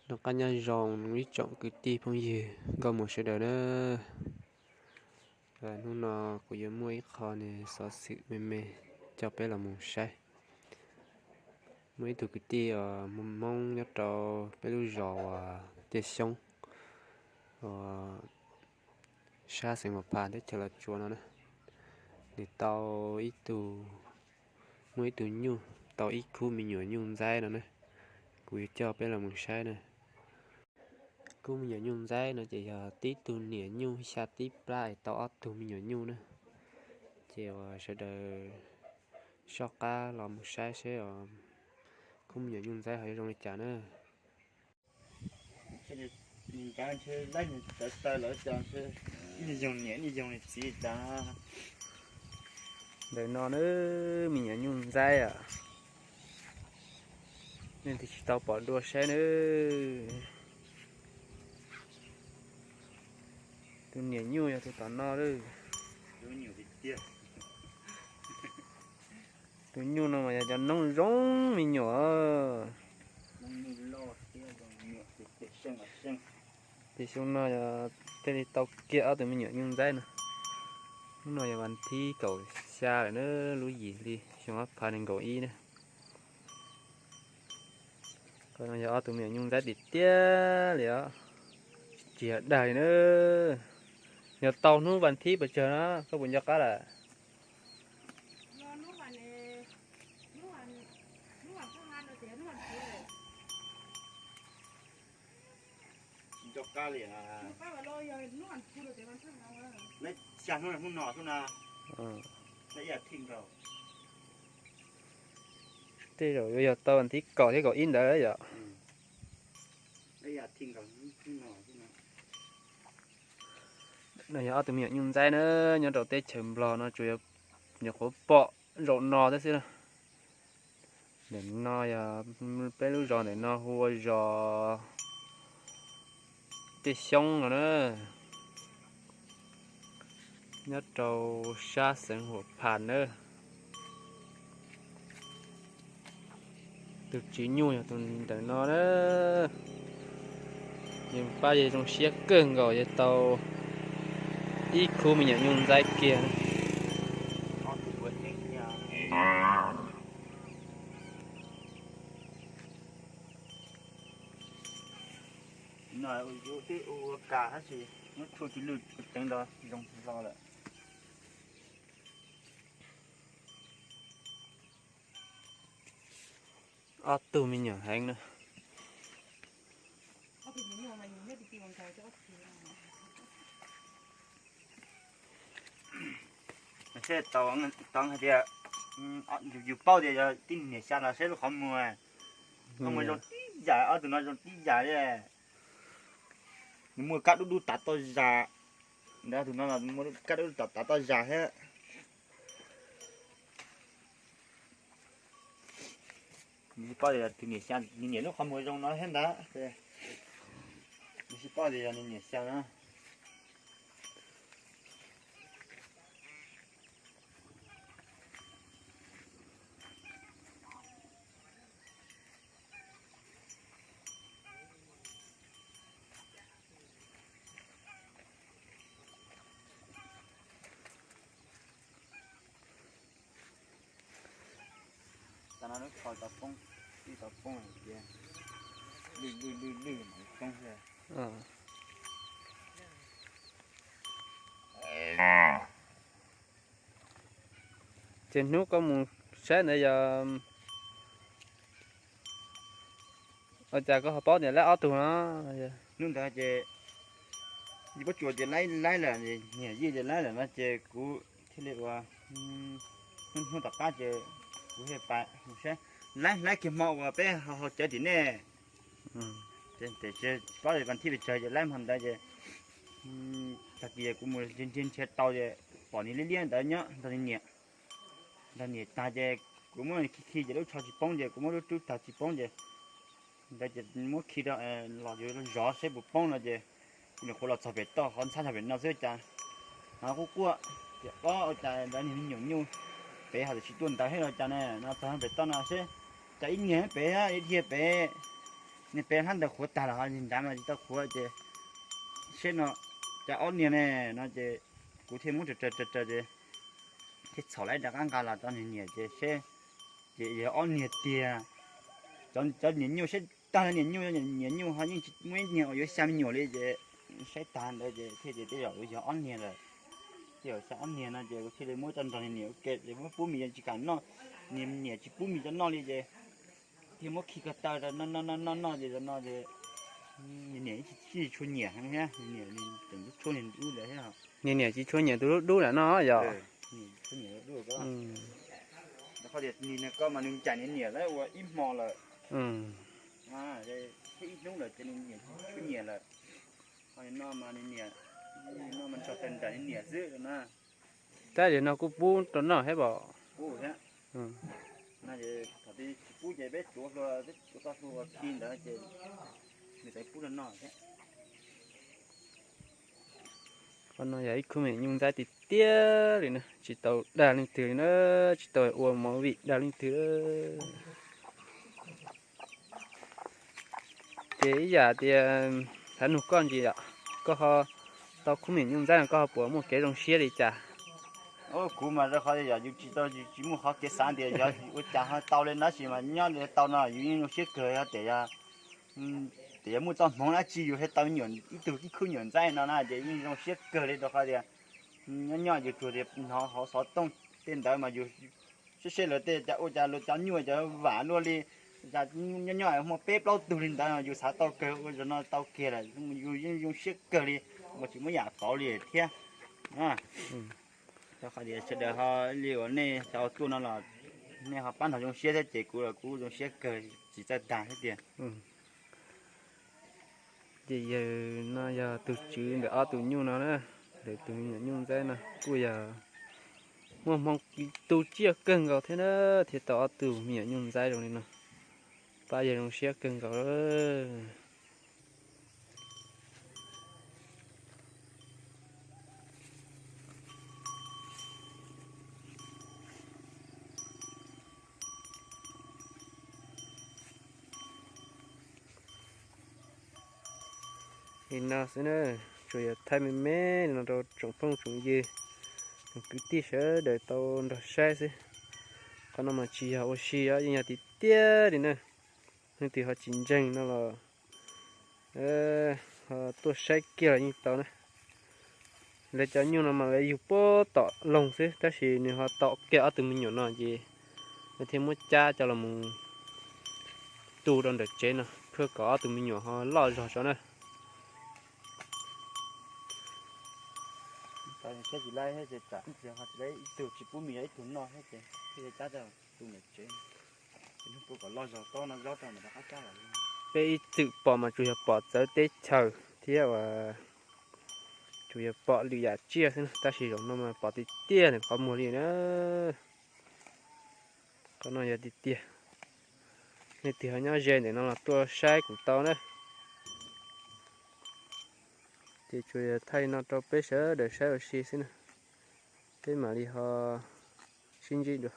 Noj qab nyob zoo ib tsoom kwv tij phooj ywg nkauj muam sawv daws na. Hnub no kuv yuav muaj ib qho niag xov xwm me me coj peb los mus saib. Muaj ib tug kwv tij uas Hmoob nyob rau peb lub zos uas Tiaj Xyoob, uas sab xeev Huas Phas teb chaws Los Tsuas no na. Nws tau ib tug, muaj ib tug nyuj tau ib khub me nyuam nyuj ntxaib no na. Kuv yuav coj peb los mus saib na. Khub me nyuam nyuj ntxaib no ces yog tib tug niam nyuj xya tib plab es tau ob tug me nyuam nyuj na. Ces uas sawv daws soj qab los mus saib seb khub me nyuam nyuj ntxaib ho yuav zoo li cas na. Ib niag yoog niam ib niag yoog niag txiv tas. Ntawm no na, me nyuam nyuj ntxaib os. Nej twb tsis tau pom dua saib na. Tus niam nyuj yog tus tom no lawm. Tus nyuj no mas yog cov noob zoo me nyuam. Ces xyoo no yog thiaj li tau kiag ob tug me nyuam nyuj ntxaib no. Hnub no yog vas thib kaum xya lawm na, lub yim hli xyoo ob phav nees nkaum ib na. Qhov no yog ob tug me nyuam nyuj ntxaib tiag tiag li os. Tsis yog dag li na. Yog tau hnub vas thib pes tsawg na, koj puas nco qab lawm? Tej zaum yuav yog tau vas thib kaum thiab kaum ib ntawd yom. No yog ob tug me nyuam nyuj ntxaib na, nyob rau teb chaws Nplog no tsuas yog nyuam qhuav pom zaum no thiab xwb na. Ntawm no yog peb lub zos ntawm no hu ua zos Tiaj Xyoob no na, nyob rau sab xeev Huas Phas na. Tus tswv nyuj yog tus ntawm no na. Yog pab yog zoo siab kawg nkaus yog tau ib khub me nyuam nyuj ntxaib kiag. No yus twb ua kas tab sis muab tshuaj tsis lwj ceev nrad zoo hlo lawm. Ob tug me nyuam heev na. Seb tau hais tias yus paub tias yog tib niam xya los seb lub qhov muag, qhov muag zoo tib yam, ob tug no zoo tib yam li. Nws muaj kab dub dub tav toj zas, ntawd tus no los muaj kab dub dub tav toj zas thiab. Nws tsis paub tias tus niam xya, nws niam lub qhov muag zoo no thiab ntag, nws tsis paub tias yog nws niam xya na. Tam no lub tsho tau poob, twb tau poob hais tias lwj lwj lwj lwj mas poob xwb. Ces hnub koj mus saib ntawd yog ua cas koj ho paub tias laib ob tug no? Hnub ntawd ces yus paub tsuas tias laib laib lawm, niam yij tias laib lawm no ces kuv thiaj li ua, hnub tom qab ces kuv thiaj pais saib, laib laib kiag hmo uas peb ho cawv tim nej. Ces tsis paub vas thib pes tsawg ces laib hmo ntawd ces tag kis kuv mus nrhiav nrhiav tau ces pom nws liab liab ntawd nyob nrog nws niam, nrog niam tag ces kuv muab khi khi ces lub tsho tsis poob ces kuv muab lub rub tag tsis poob ces ntawd ces muab khi rau los yuav zov seb puas poob no ces kuv nyuam qhuav los txog pem toj qhov ntxhab txog pem no xwb cas hnov quaj quaj tias ob ua cas ntawd niag me nyuam nyuj pem ho tsis tuaj ntawd thiab los cas ne no txog pem toj no seb cas ib niag pem ib dhia pem nej peb hnab ntawd qhuav tag los ho nrad mas tsis tau qhuav ces seb no, cas ob niag ne no ces kuv thiaj muab raws raws raws raws ces thiaj txhom lawv rov qab nqa los rau niag niam ces seb, ces yog ob niag tiag. Cov niam nyuj saib tag niam nyuj, niam nyuj ho yeej tsis muaj ib niag uas yuav xya me nyuam li ces saib tag ntawd ces thiaj tias tej zaum yog ob niag lawm. Tej zaum xya ob niag no ces kuv thiaj li muab coj nrog niam ua ke ces muab pub mis tsis kam noj, niam tsis pub mis coj noj li ces thiaj muab khi ko taw rau noj noj noj noj noj ces no ces niam tsis tshua nyiam thiab, niam tseem tshuaj niag dub ntawd thiab. Niam niam tsis tshua nyiam tus dub dub ntawd no yog. Rau qhov tias nim no koj mas nws ncaim niam niam lawv ua ib hmo lawm, thiab ib hnub lawm ces nws niam tsis tshua nyiam lawm. Ho nim no mas nws niam, nim no mas nrog tawm nraim niam xwb na. Tab sis no kuj pub rau noj thiab pom. Pub thiab. No thaum tsis pub ces peb tsuav hlua, peb tsuav tau hlua khi ntawd ces nws txawm pub rau noj thiab. Qhov no yog ib khub me nyuj ntxaib tiag tiag li na, tsis tau dag leej twg li na, tsis tau ua movie dag leej twg. Ces ib yam tias thaum nug koj ntsis yom, koj ho tau khub me nyuj ntxaib no koj ho puas muaj kev zoo siab li cas? Kuv mas rau qhov yog yus tsis tau, tsis muaj qhov kev xav tias yog ua cas ho tau li ntawd tab sis mas nyob li tau no yus yeej zoo siab kawg. Yog tias, tias yog muaj txoj hmoov dab tsi yus thiaj tau ib tug ib khub me nyuam ntxaib no na ces yeej zoo siab kawg li rau qhov tias nyob nyob yus tsuas tias hnov hauv xov tooj tej ntawd mas yus saib saib lawv tej cas ua cas luag cov nyuj cov vam luaj li, nyob nyob muaj peb plaub tug li ntawd yus xav tau kawg, ua zaum no tau kiag lawm yus yeej zoo siab kawg li, ua tsis muaj yam pauv li thiab. Rau qhov tias sawv daws ho li uas nej cov tuaj no los nej ho pab nrog zoo siab thiab ces kuv los kuv zoo siab kawg tsis txawj tag thiab tiag. Ces yawg no yog tus tswv ntawm ob tug nyuj no na, ntawm tus me nyuam nyuj ntxaib no kuj yog muaj hmoo tu tsiaj kawg nkaus thiab na, thiaj tau ob tug me nyuam nyuj ntxaib zoo li no, pab yawg zoo siab kawg nkaus. Li no xwb na, tsuas yog thaij me me li no rau tsoom phooj tsoom ywg, tsoom kwv tij sawv daws tau nrog saib xwb. Qhov no mas tsis yog ua si os, yeej yog tiag tiag li na. Leej twg ho tsis ntseeg no los ho tuaj saib kiag los yeej tau na. Lawv cov nyuj no mas lawv yug puag tom loog xwb tab sis nws ho tau kiag ob tug me nyuam no ces lawv thiaj muab cab coj los mus tu rau ntawm tsev no thiaj kom ob tug me nyuam ho loj zog tso na. Ib tug tsis pub mis, ib tug noj thiab ces thiaj li cab coj tu ntawm tsev. Peb ib txwm pom mas tsuas yog pom txawv teb chaws thiab uas tsuas yog pom lwm yam tsiaj xwb na, tab sis zaum no mas pom tiag tiag ntawm qhov muag li na. Qhov no yog tiag tiag. Leej twg ho nyob ze ntawm no los tuaj saib kuv tau na. Ces tsuas yog thaij no rau peb sawv daws saib ua si xwb na. Peb mam li ho sib ntsib dua.